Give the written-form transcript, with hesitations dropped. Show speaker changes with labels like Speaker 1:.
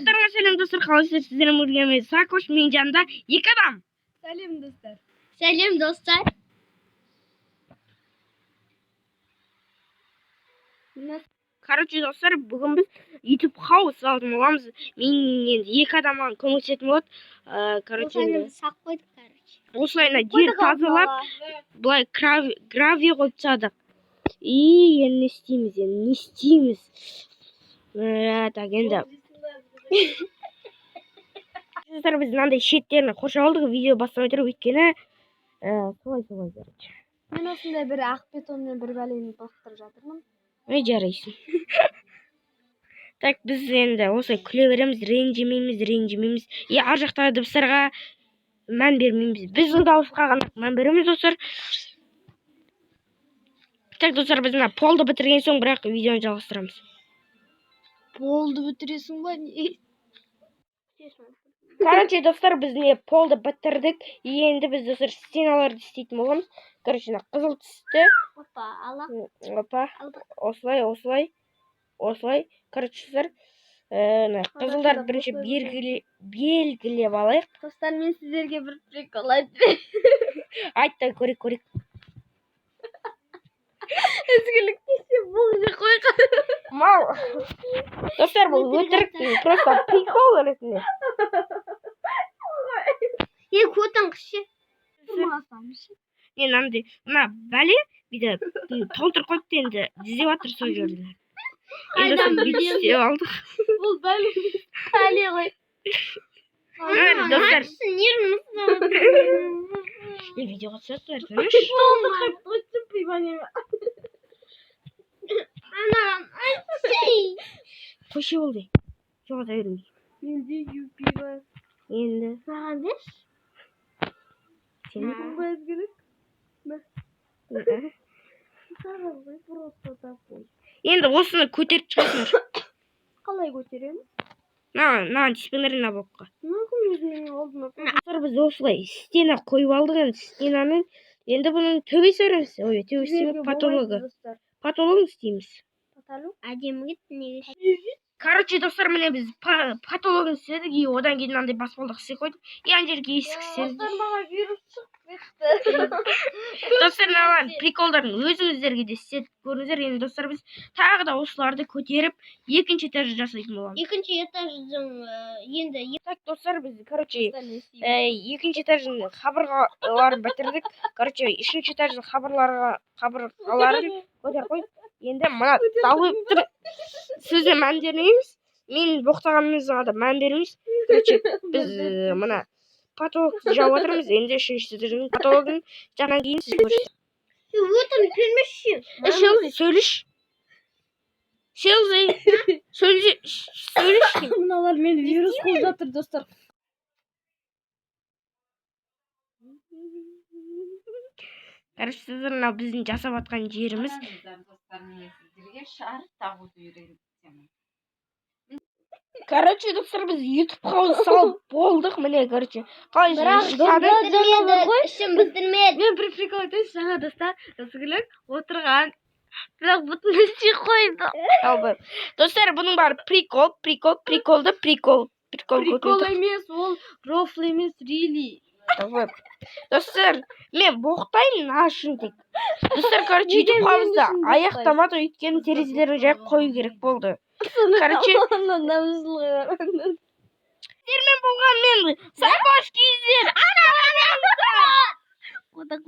Speaker 1: Барлықтарыңа сәлем, достар! Қалайсыздар? Сіздермен бірге мен, Сакош. Менің жанымда екі адам.
Speaker 2: Сәлем, достар.
Speaker 3: Сәлем, достар.
Speaker 2: Мына
Speaker 1: Короче, достар, бүгін біз YouTube хаус салатын боламыз. Мен енді екі адам маған көмектесетін болады. Короче, енді
Speaker 3: Сақ қойдық, короче.
Speaker 1: Осылай мына жер тазалап, былай гравий қойып тастадық. И енді не істейміз, енді не істейміз? Так, енді достар, біз мынандай шеттерін қоршап алдық видео бастамай тұрып, өйткені солай, короче.
Speaker 2: Мен осындай бір ақ бетонмен бір бәлені былықтырып жатырмын.
Speaker 1: Ой, жарайсың. Так, біз енді осылай күле береміз, ренжімейміз, ренжімейміз. И ар жақтағы дыбыстарға мән бермейміз. Біздің дауысқа ғана мән береміз, достар. Так, достар, біз мына полды бітірген соң, бірақ видеоны жалғастырамыз.
Speaker 2: Болды, бітіресің ба, не?
Speaker 1: Короче, достар, біз не полды бітірдік. Енді біз, достар, стеналарды істейтін боламыз. Короче, мына қызыл түсті.
Speaker 3: Опа, ала.
Speaker 1: Опа.
Speaker 3: Алдық.
Speaker 1: Осылай, осылай, осылай. Короче, достар, мына қызылдарды бірінші белгілеп алайық.
Speaker 2: Достар, мен сіздерге бір прикол айтып
Speaker 1: Айт та, көрейік, көрейік.
Speaker 2: Ізгілік десе, бұл же қойған.
Speaker 1: Мал. Достар, бұл өтірік, просто прикол ретінде.
Speaker 3: Е, көтің қышы.
Speaker 1: Мен мынандай мына бәле бүйтіп толтырып қойыпты, енді іздеп жатыр сол жерде. Енді
Speaker 3: Қайдан
Speaker 1: достар, бүйтіп істеп алдық.
Speaker 2: Бұл бәле.
Speaker 3: Бәле ғой.
Speaker 1: Міне, достар.
Speaker 3: Нервіміз.
Speaker 1: Е, видеоға түсіріп тұрсың.
Speaker 2: Толтырып қойсын пиванеме.
Speaker 3: Ана, айтшы.
Speaker 1: Қойшы, болды, жоғалта бермей.
Speaker 2: Менде юпи бар.
Speaker 1: Енді
Speaker 3: Маған берші.
Speaker 1: сен
Speaker 2: Ба, ізгілік? Саған ғой, просто такой.
Speaker 1: Енді осыны көтеріп шығасыңдар.
Speaker 2: Қалай көтеремін?
Speaker 1: Мына, мынаған түспеңдер, мына блокқа.
Speaker 2: Мүмкін, өзімнің алдыма.
Speaker 1: Достар, біз осылай стена қойып алдық. Енді стенаның, енді бұның төбесі береміз, ой, төбесі
Speaker 2: Жіберуге
Speaker 1: потологы.
Speaker 2: болмайды, достар.
Speaker 1: Потологын істейміз.
Speaker 2: Потолок?
Speaker 3: Әдемі кетті неге?
Speaker 1: Короче, достар, міне, біз потологын істедік. И одан кейін мынандай баспалдақ істеп қойдық. И ана жерге есік істедік.
Speaker 2: Достар, маған вирус шығып кетті.
Speaker 1: Достар, мыналардың приколдарын өзіңіздерге де істетіп көріңіздер. Енді, достар, біз тағы да осыларды көтеріп, екінші этаж жасайтын боламыз.
Speaker 3: Екінші этаждың енді
Speaker 1: Так, достар, біз, короче, екінші этаждың қабырғаларын бітірдік. Короче, үшінші этаждың қабырғаларын көтеріп қойдық. Енді мына долбоебтер сөзіне мән бермейміз, мен боқтағанымызға да мән бермейміз. Короче, біз мына потолокты жауып жатырмыз. Енді үшінші этаждың потологын жағынан кейін сіз көресіз.
Speaker 3: Өтім келмеші.
Speaker 1: Е, Шелзи, сөйлеші. Шелзи, сөйле, сөйлеші.
Speaker 2: Мыналар мені вирус қуып жатыр, достар.
Speaker 1: Короче, сіздер, мынау біздің жасап жатқан жеріміз.
Speaker 4: Қараңыздар, достар, міне, сіздерге шар тағуды үйретемін.
Speaker 1: Короче, достар, біз ютуб хаус салып болдық. Міне, короче, қалай
Speaker 2: Бірақ
Speaker 1: жасадық?
Speaker 2: Жаңа бар ғой.
Speaker 3: Ішім бітірмеді.
Speaker 2: Мен бір прикол айтайыншы. Жаңа, достар, ізгілік отырған, бірақ бұтын істей қойды.
Speaker 1: Жалпы, достар, бұның бәрі прикол, прикол, приколды прикол, прикол.
Speaker 2: Прикол емес ол, рофл емес, really.
Speaker 1: Жалпы, достар, мен боқтаймын мына үшін тек. Достар, короче,
Speaker 2: Неге
Speaker 1: ютуб
Speaker 2: мен
Speaker 1: хаусты
Speaker 2: үшін боқтайсың?
Speaker 1: аяқтамады, өйткені терезелерін жайып қою керек болды. Короче, сіздермен болған мен, Сакош Кизер.
Speaker 2: Вот так.